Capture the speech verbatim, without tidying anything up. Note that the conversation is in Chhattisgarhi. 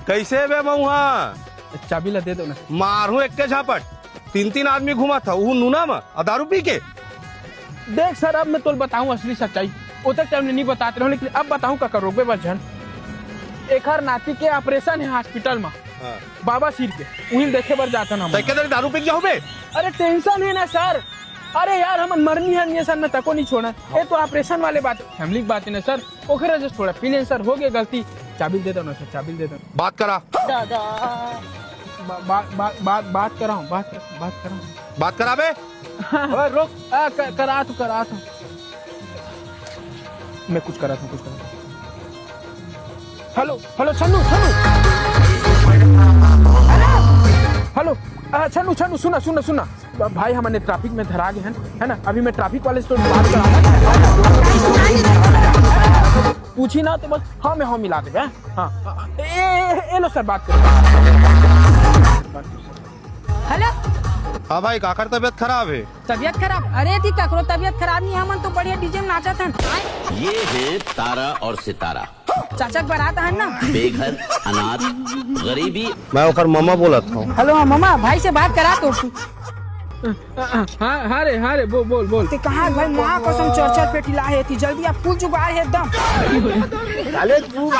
कइसे बे मऊहा? चाबी ला दे दो ना। मारहूं एक के झापट। तीन तीन आदमी घूमत हे, उहू नूना म, अउ दारू पी के। देख सर, अब मैं तोला बताहूं असली सच्चाई। ओतक टाइम ले नइ बतात रहेंव, लेकिन अब बताहूं का करोगे बस झन। एकर नाती के operation हे hospital म। हाँ। बाबा सिर के, उही ल देखे बर जात हन हम। त एके दरी दारू पी के जाहू बे? अरे tension हे ना सर। अरे यार, हमन मरनी हन ये सर, मैं तको नइ छोड़न। ये तो operation वाले बात, family के बात हे ना सर। ओकरे वजह से थोड़ा पी लेन सर, हो गे गलती। चाबी ल दे दो ना सर, चाबी ल दे दो। बात करा। दादा। बा-, बा-, बा-, बा-, बात कराहूं, बात कर, बात कराहूं। बात करा बे। हाँ। ओए, रुक। आ, क-, करात हंव, करात हंव। मैं कुछ करात हंव, कुछ करात हंव। Hello, hello, छन्नू, छन्नू। Hello, आ, छन्नू, छन्नू, सुना, सुना, सुना। भाई, हमन traffic में धरा गे हन, हे ना? अभी मैं traffic वाले से तो बात करा। पूछही ना तो बस हाँ में हाँ मिला देबे, हैं? हाँ, ए, ए, ए, ए लो सर, बात करो। Hello। हाँ भाई, काकर तबीयत खराब हे? तबीयत खराब? अरे जी, ककरो तबीयत खराब नइ हे, हमन तो बढ़िया DJ में नाचत हन। ये हैं तारा और सितारा। चाचा के बारात हन ना। बेघर, अनाथ, गरीबी। मैं ओकर ममा बोलत हंव। Hello, हाँ, ममा, भाई से बात करा तो। हाँ, हाँ रे, हाँ रे, बोल, बोल, बोल। ते कहाँ भाई, माँ कसम चार चार पेटी लाहे, ती जल्दी आ, full जुगाड़ हे एकदम। साले तू